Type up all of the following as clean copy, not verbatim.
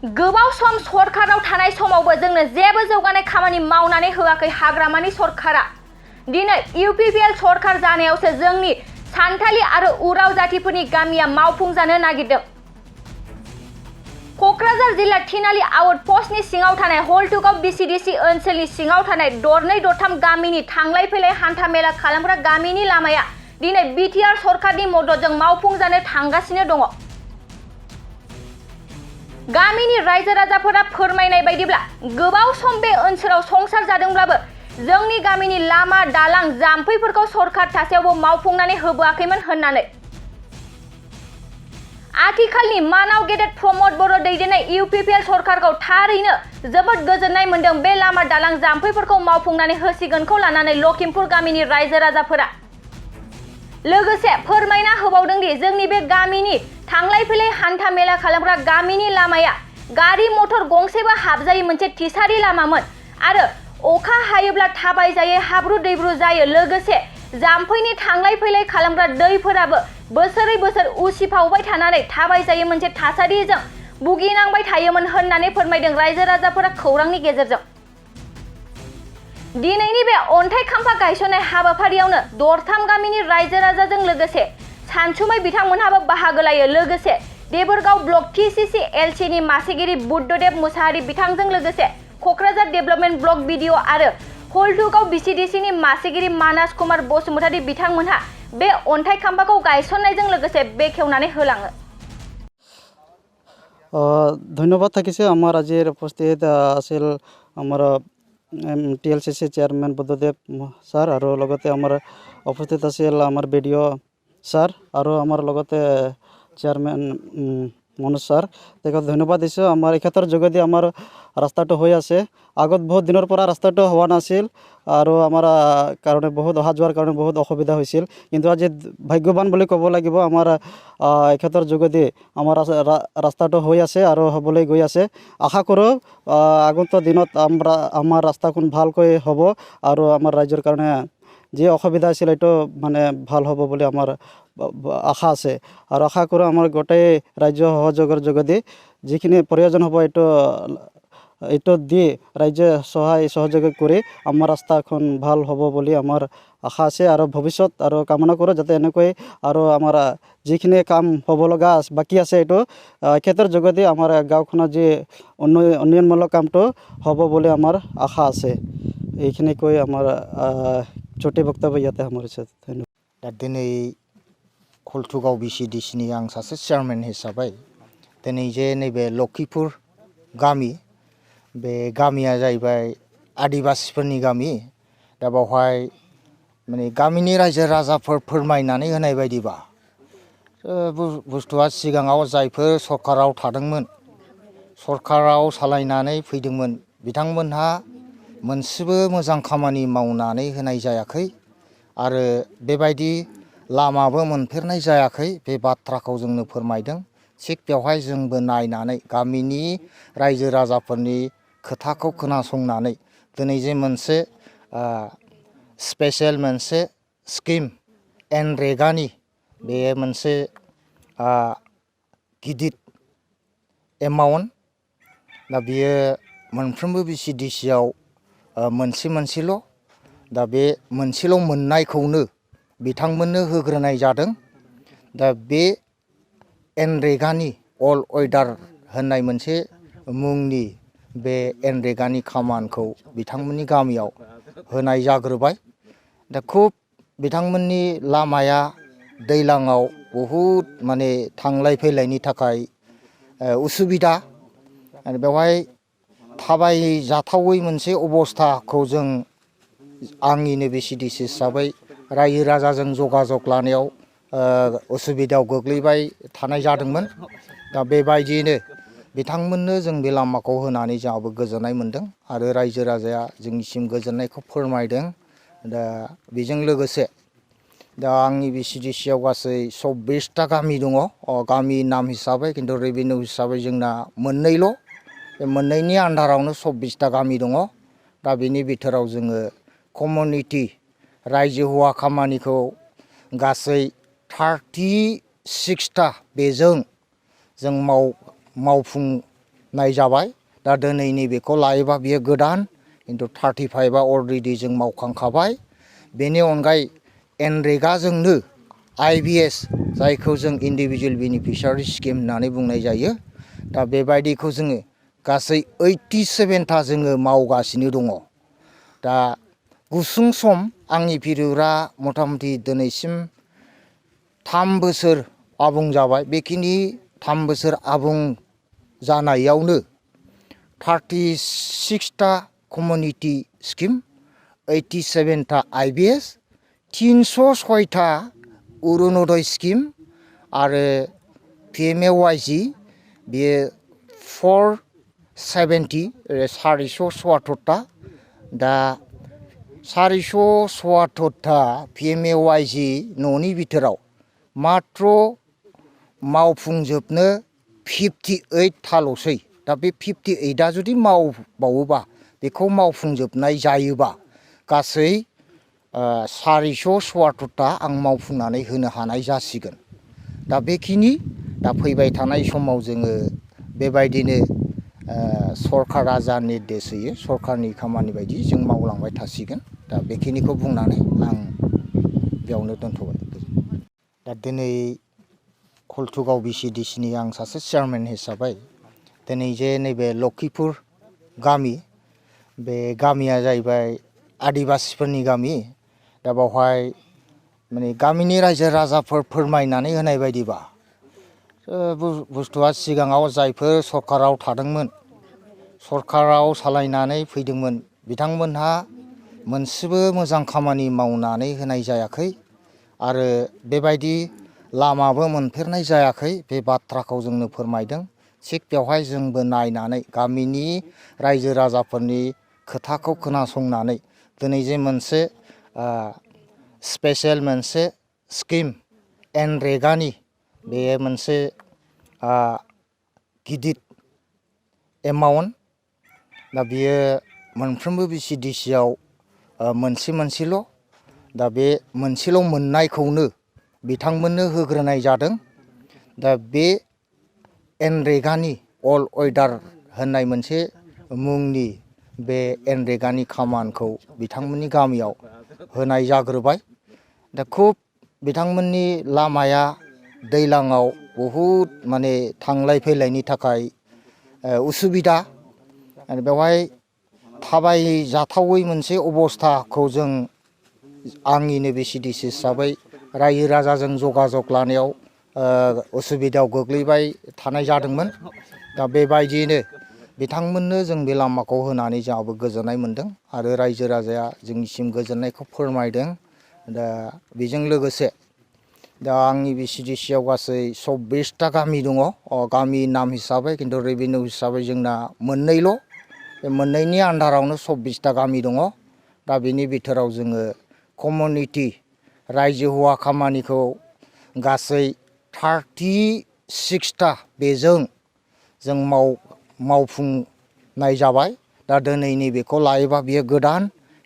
गोबाव सम सरकाराव थानाय समावबो जोंनो जेबो जौगानाय खामानि मावनानै होआखै हाग्रामानि सरकारा। दिनै इउपिपिएल सरकार जानायावसो जोंनि सान्थालि आरो उराव जातिफोरनि गामिया मावफुंजानो नागिरदों। कक्राझार जिल्ला थिनालि आउट पस्टनि सिङाव थानाय हल्टुगाव बिसिडिसि ओनसोलनि सिङाव थानाय दरनै दरथाम गामिनि थांलाय फैलाय हान्था मेला खालामग्रा गामिनि लामाया दिनै बिटिआर सरकारनि मददजों मावफुंजानो थांगासिनो दङ। गामिनि रायजो राजाफोरा फोरमायनाय बायदिब्ला गोबाव सम बे ओनसोलाव संसार जादोंब्लाबो जोंनि गामिनि लामा दालां जाम्फैफोरखौ सरकार थासेयावबो मावफुंनानै होबोआखैमोन होननानै। आथिखालनि मानाव गेदेर प्रमद बर' दैदेननाय इउपिपिएल सरकारखौ थारैनो जोबोद गोजोननाय मोनदों। बे लामा दालां जाम्फैफोरखौ मावफुंनानै होसिगोनखौ लानानै लखिमपुर गामिनि रायजो राजाफोरा लोगोसे फोरमायना होबावदों दि जोंनि बे गामिनि थांलाय फैलाय हान्था मेला खालामग्रा गामिनि लामाया गारि मटर गंसेबो हाबजायै मोनसे थिसारि लामामोन आरो अखा हायोब्ला थाबाय जायै हाब्रु दैब्रु जायो। लोगोसे जाम्फैनि थांलाय फैलाय खालामग्रा दैफोराबो बोसोरै बोसोर उसिफावबाय थानानै थाबाय जायै मोनसे थासारिजों भुगिनांबाय थायोमोन होननानै फोरमायदों रायजो राजाफोरा खौरांनि गेजेरजों। दिनैनि बे अन्थाइ खाम्फा गायसननाय हाबाफारियावनो दरथाम गामिनि रायजो राजाजों लोगोसे सानसुमै बिथांमोनहाबो बाहागो लायो। लोगोसे देबोरगाव ब्लक टिसिसि एलसिनि मासिगिरि बुद्धदेब मुसाहारि बिथांजों लोगोसे कक्राझार डेभेलपमेन्ट ब्लक बिडिअ आरो हल्टुगाव बिसिडिसिनि मासिगिरि मानास कुमार बसुमतारी बिथांमोनहा बे अन्थाइ खाम्फाखौ गायसननायजों लोगोसे बेखेवनानै होलाङो। धन्यवाद থাকিছে আমার আজির উপস্থিত আছিল আমার টিএলসিসি চেয়ারম্যান বুদ্ধদেব স্যার আর লগতে আমার উপস্থিত আছিল আমার বিডিও স্যার আর আমার লগতে চেয়ারম্যান মনোজ স্যার তেখেত ধন্যবাদ দিছোঁ। আমাৰ এই ক্ষেত্ৰৰ যোগেদি আমাৰ ৰাস্তাটো হৈ আছে। আগত বহুত দিনৰ পৰা ৰাস্তাটো হোৱা নাছিল আৰু আমাৰ কাৰণে বহুত অহা যোৱাৰ কাৰণে বহুত অসুবিধা হৈছিল, কিন্তু আজি ভাগ্যৱান বুলি ক'ব লাগিব। আমাৰ এই ক্ষেত্ৰৰ যোগেদি আমাৰ ৰাস্তাটো হৈ আছে আৰু হ'বলৈ গৈ আছে। আশা কৰোঁ আগন্তুক দিনত আমাৰ ৰাস্তাখন ভালকৈ হ'ব আৰু আমাৰ ৰাজ্যৰ কাৰণে যি অসুবিধা আছিল এইটো মানে ভাল হ'ব বুলি আমাৰ আশা আছে আৰু আশা কৰোঁ আমাৰ গোটেই ৰাজ্য সহযোগৰ যোগেদি যিখিনি প্ৰয়োজন হ'ব এইটো দি ৰাজ্যে সহযোগ কৰি আমাৰ ৰাস্তাখন ভাল হ'ব বুলি আমাৰ আশা আছে আৰু ভৱিষ্যত আৰু কামনা কৰোঁ যাতে এনেকৈ আৰু আমাৰ যিখিনি কাম হ'ব লগা বাকী আছে এইটো ক্ষেত্ৰৰ যোগেদি আমাৰ গাঁওখনৰ যি উন্নয়নমূলক কামটো হ'ব বুলি আমাৰ আশা আছে। এইখিনি কৈ আমাৰ ছোটি বক্তব্য ইয়াতে সামৰিছোঁ। ধন্যবাদ। दिनै हल्टुगाव बिसिडिसिनि आं सासे चेयारमेन हिसाबै दिनै जे नैबे लखिपुर गामि बे गामिया जाहैबाय आदिबासिफोरनि गामि। दा बेवहाय माने गामिनि रायजो राजाफोर फोरमायनानै होनाय बायदिबा बुस्थुआ सिगाङाव जायफोर सरकाराव थादोंमोन, सरकाराव सालायनानै फैदोंमोन, बिथांमोनहा मोनसेबो मोजां खामानि मावनानै होनाय जायाखै आरो बेबायदि लामाबो मोनफेरनाय जायाखै। बे बाथ्राखौ जोंनो फोरमायदों। थिग बेवहाय जोंबो नायनानै गामिनि रायजो राजाफोरनि खोथाखौ खोनासंनानै दिनै जे मोनसे स्पेशल मोनसे स्किम एनरेगानि बे मोनसे गिदिर एमाउन्ट, दा बियो मोनफ्रोमबो बिसिडिसिआव मोनसेल', दा बे मोनसेल' मोननायखौनो बिथांमोननो होग्रोनाय जादों। दा बे एनरेगानि अल वेदार होननाय मोनसे मुंनि बे एनरेगानि खामानिखौ बिथांमोननि गामियाव होनाय जाग्रोबाय। दा खुब बिथांमोननि लामाया दैलाङाव बहुद माने थांलाय फैलायनि थाखाय उसुबिदा आरो बेवहाय थाबाय जाथावै मोनसे अबस्थाखौ जों आंनिनो बिसिडिसि हिसाबै रायजो राजाजों जगाजग लानायाव उसुबिदायाव गोग्लैबाय थानाय जादोंमोन। दा बेबायदियैनो बिथांमोननो जों बे लामाखौ होनानै जोंहाबो गोजोननाय मोन्दों आरो रायजो राजाया जोंनिसिम गोजोननायखौ फोरमायदों। दा बेजों लोगोसे दा आंनि बिसिडिसिआव गासै 24टा गामि दङ। गामि नाम हिसाबै खिन्थु रेभिनिउ हिसाबै जोंना मोननैल'। बे मोननैनि आन्दारावनो 24टा गामि दङ। दा बेनि बिथोराव जोङो कमिउनिटि रायजो हौवा खामानिखौ गासै 36टा बेजों जों मावफुं नायजाबाय दा दिनै नैबेखौ लायोबा बियो गोदान खिन्थु 35आ अलरेडि जों मावखांखाबाय बेनि अनगायै एनरेगाजोंनो IBS जायखौ जों इन्डिभिजुवेल बेनिफिसियारि स्किम होननानै बुंनाय जायो दा बेबायदिखौ जोङो गासै 87था जोङो मावगासिनो दङ दा गुसुं सम आंनि पिरियडआ मथा-मथि दिनैसिम 3 बोसोर आबुं जाबाय बेखिनि 3 बोसोर आबुं जानायावनो 36टा community scheme 87था IBS 306टा Arunoday scheme आरो PMAYG बेयो 470 474टा दा 474टा PMAYG न'नि बिथोराव मात्र मावफुंजोबनो 58थाल'सै दा बे 58आ जुदि मावबावोबा बेखौ मावफुंजोबनाय जायोबा गासै 474टा आं मावफुंनानै होनो हानाय जासिगोन दा बेखिनि दा फैबाय थानाय समाव जोङो बेबायदिनो सरकारा जा निर्देश होयो सरकारनि खामानि बायदि जों मावलांबाय थासिगोन दा बेखिनिखौ बुंनानै आं बेयावनो दोनथ'बाय दा दिनै कलथुगाव BCDCनि आं सासे चेयारमेन हिसाबै दिनै जे नैबे लखिपुर गामि बे गामिया जाहैबाय आदिबासिफोरनि गामि दा बावहाय माने गामिनि रायजो राजाफोर फोरमायनानै होनाय बायदिबा बुस्थुआ सिगाङाव जायफोर सरकाराव थादोंमोन सरकाराव सालायनानै फैदोंमोन बिथांमोनहा मोनसेबो मोजां खामानि मावनानै होनाय जायाखै आरो बेबायदि लामाबो मोनफेरनाय जायाखै बे बाथ्राखौ जोंनो फोरमायदों थिग बेवहाय जोंबो नायनानै गामिनि रायजो राजाफोरनि खोथाखौ खोनासंनानै दिनै जे मोनसे स्पेशेल मोनसे स्किम एनरेगानि बे मोनसे गिदिर एमाउन्ट दा बियो मोनफ्रोमबो BCDCआव मोनसेल' दा बे मोनसेल' मोननायखौनो बिथांमोननो होग्रोनाय जादों दा बे एनरेगानि अल वेदार होननाय मोनसे मुंनि बे एनरेगानि खामानिखौ बिथांमोननि गामियाव होनाय जाग्रोबाय दा खुब बिथांमोननि लामाया दैलाङाव बहुद माने थांलाय फैलायनि थाखाय उसुबिदा आरो बेवहाय थाबायजाथावै मोनसे अबस्थाखौ जों आंनिनो BCDC हिसाबै रायजो राजाजों जगाजग लानायाव उसुबिदायाव गोग्लैबाय थानाय जादोंमोन दा बेबायदियैनो बिथांमोननो जों बे लामाखौ होनानै जोंहाबो गोजोननाय मोनदों आरो रायजो राजाया जोंनिसिम गोजोननायखौ फोरमायदों दा बेजों लोगोसे दा आंनि BCDCआव गासै 24टा गामि दङ गामि नाम हिसाबै खिन्थु रेभिनिउ हिसाबै जोंना मोननैल' बे मोननैनि आन्दारावनो 24टा गामि दङ दा बेनि बिथोराव जोङो कमिउनिटि रायजो हौवा खामानिखौ गासै 36टा बेजों जों मावफुंनाय जाबाय दा दिनै नैबेखौ लायोबा बियो गोदान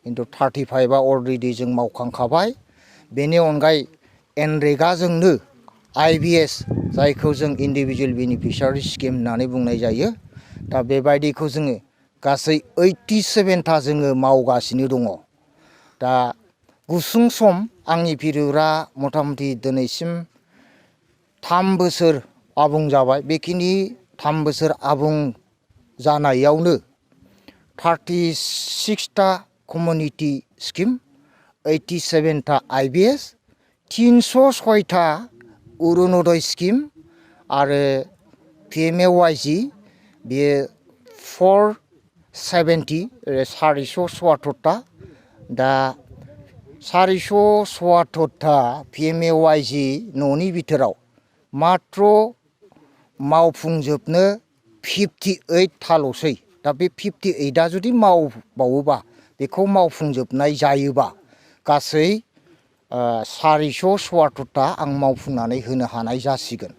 खिन्थु 35आ अलरेडि जों मावखांखाबाय बेनि अनगायै एनरेगाजोंनो IBS जायखौ जों इन्डिभिजुवेल बेनिफिसियारि स्किम होननानै बुंनाय जायो दा बेबायदिखौ जोङो गासै 87था जोङो मावगासिनो दङ दा गुसुं सम आंनि पिरियडआ मथा-मथि दिनैसिम 3 बोसोर आबुं जाबाय बेखिनि 3 बोसोर आबुं जानायावनो 36टा community scheme 87था IBS 306टा Arunoday scheme आरो PMAYG बेयो 470 474टा दा 474टा PMAYG न'नि बिथोराव मात्र मावफुंजोबनो 58थाल'सै दा बे 58आ जुदि मावबावोबा बेखौ मावफुंजोबनाय जायोबा गासै 474टा आं मावफुंनानै होनो हानाय जासिगोन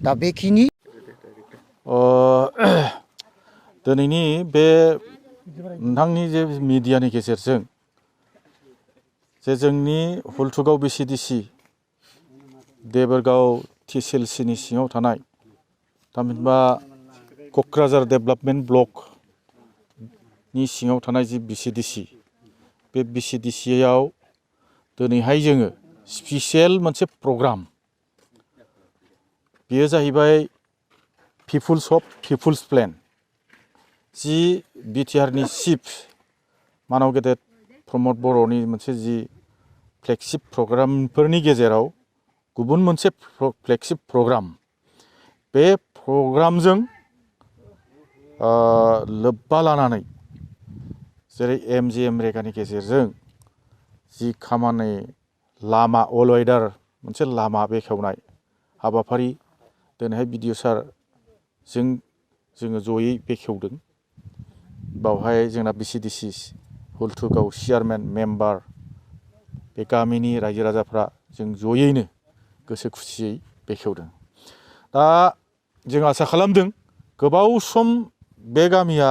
दा बेखिनि दिनैनि बे नोंथांनि जे मिडियानि गेजेरजों जे जोंनि हुलथुगाव BCDC देबोरगाव TCLCनि सिङाव थानाय थामहिनबा क'क्राझार डेभेलपमेन्ट ब्लकनि सिङाव थानाय जि BCDC बे BCDCआव दिनैहाय जोङो स्पेसियेल मोनसे प्रग्राम बेयो जाहैबाय पिपुल्स अफ पिपुल्स प्लेन जि बिटिआरनि चिफ मानाव गेदेर प्रमद बर'नि मोनसे जि फ्लेगशिप प्रग्रामफोरनि गेजेराव गुबुन मोनसे फ्लेगशिप प्रग्राम बे प्रग्रामजों लोब्बा लानानै जेरै MGM रेगानि गेजेरजों जि खामानि लामा अल वेदार मोनसे लामा बेखेवनाय हाबाफारि दिनैहाय BDO सारजों जोङो जयै बेखेवदों बावहाय जोंना BCDC हुलथुगाव चेयारमेन मेम्बार बे गामिनि रायजो राजाफ्रा जों जयैनो गोसो खुसियै बेखेवदों दा जों आसा खालामदों गोबाव सम बे गामिया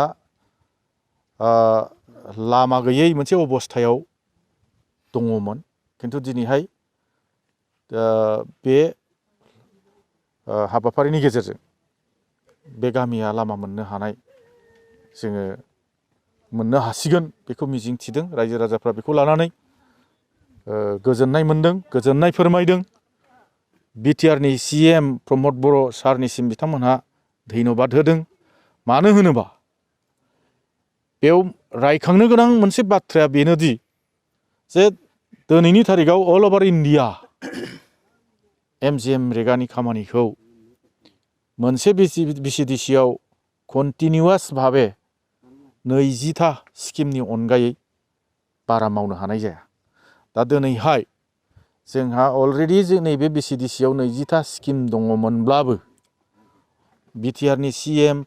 लामा गैयै मोनसे अबस्थायाव दङमोन किन्तु दिनैहाय बे हाबाफारिनि गेजेरजों बे गामिया लामा मोननो हानाय जोङो मोननो हासिगोन बेखौ मिजिंथिदों रायजो राजाफ्रा बेखौ लानानै गोजोननाय मोनदों गोजोननाय फोरमायदों बिटिआरनि CM प्रमद बर' सारनिसिम बिथांमोनहा धन्यबाद होदों मानो होनोबा बेयाव रायखांनो गोनां मोनसे बाथ्राया बेनोदि जे दिनैनि थारिखआव अल अभार इन्डिया MGM रेगानि खामानिखौ मोनसे BCDCआव कन्टिनिउवास भाबे 20टा स्किमनि अनगायै बारा मावनो हानाय जाया दा दिनैहाय जोंहा अलरेडि नैबे BCDCआव 20टा स्किम दङमोनब्लाबो बिटिआरनि CM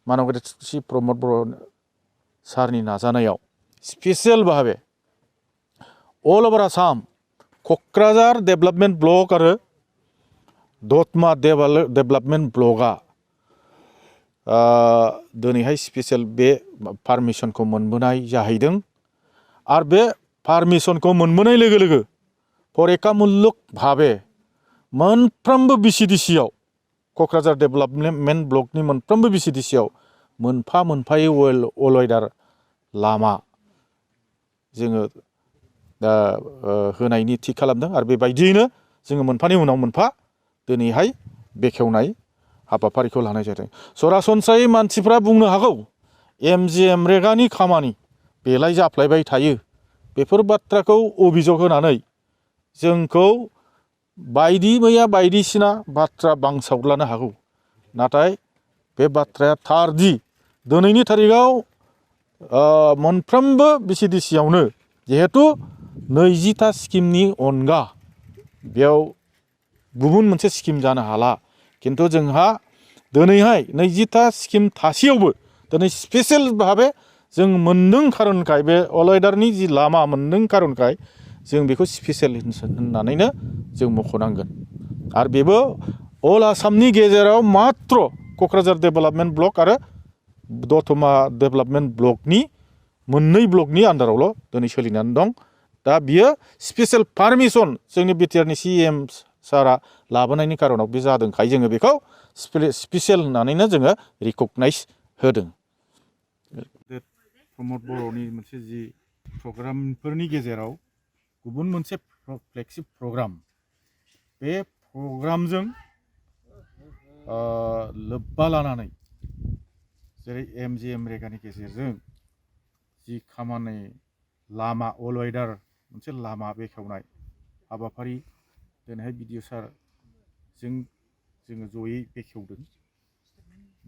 मानव गेदेर चिफ प्रमद बर' सारनि नाजानायाव स्पेसियेल भाबे all over Assam Kokrajhar development block आरो दतमा डेभेलपमेन्ट ब्लकआ दिनैहाय स्पेसियेल बे पारमिसनखौ मोनबोनाय जाहैदों आरो बे पारमिसनखौ मोनबोनाय लोगो लोगो फरिखामुलुग भाबे मोनफ्रोमबो BCDCआव क'क्राझार डेभेलपमेन्ट ब्लकनि मोनफ्रोमबो BCDCआव मोनफा मोनफायै अल वेदार लामा जोङो दा होनायनि थि खालामदों आरो बेबायदियैनो जोङो मोनफानि उनाव मोनफा दिनैहाय बेखेवनाय हाबाफारिखौ लानाय जादों सरासनस्रायै मानसिफ्रा बुंनो हागौ MGM रेगानि खामानि बेलाय जाफ्लायबाय थायो बेफोर बाथ्राखौ अभिजग होनानै जोंखौ बायदि मैया बायदिसिना बाथ्रा बांसावलानो हागौ नाथाय बे बाथ्राया थारदि दिनैनि थारिखआव मोनफ्रोमबो BCDCआवनो जिहेतु 20टा स्किमनि अनगा बेयाव गुबुन मोनसे स्किम जानो हाला किन्तु जोंहा दिनैहाय 20टा स्किम थासेयावबो दिनै स्पेसियेल भाबे जों मोनदों खारनखाय बे अल वेदारनि जि लामा मोनदों खारनखाय जों बेखौ स्पेसियेल होननानैनो जों मख'नांगोन आरो बेबो अल आसामनि गेजेराव मात्र क'क्राझार डेभेलपमेन्ट ब्लक आरो दतमा डेभेलपमेन्ट ब्लकनि मोननै ब्लकनि आन्दारावल' दिनै सोलिनानै दं दा बियो स्पेसियेल पारमिसन जोंनि बिटिआरनि CM सारा लाबोनायनि खारनाव बे जादोंखाय जोङो बेखौ स्पेसियेल होननानैनो जोङो रिकगनाइज होदों प्रमद बर'नि मोनसे जि प्रग्रामफोरनि गेजेराव गुबुन मोनसे फ्लेगशिप प्रग्राम बे प्रग्रामजों लोब्बा लानानै जेरै MGM रेगानि गेजेरजों जि खामानि लामा अल वेदार मोनसे लामा बेखेवनाय हाबाफारि दिनैहाय BDO सारजों जोङो जयै बेखेवदों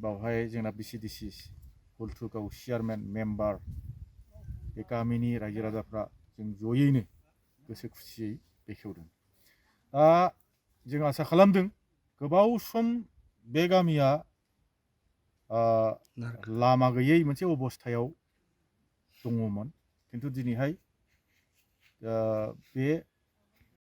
बावहाय जोंना BCDC हुलथुगाव चेयारमेन मेम्बार बे गामिनि रायजो राजाफ्रा जों जयैनो गोसो खुसियै बेखेवदों दा जों आसा खालामदों गोबाव सम बे गामिया लामा गैयै मोनसे अबस्थायाव दङमोन किन्तु दिनैहाय बे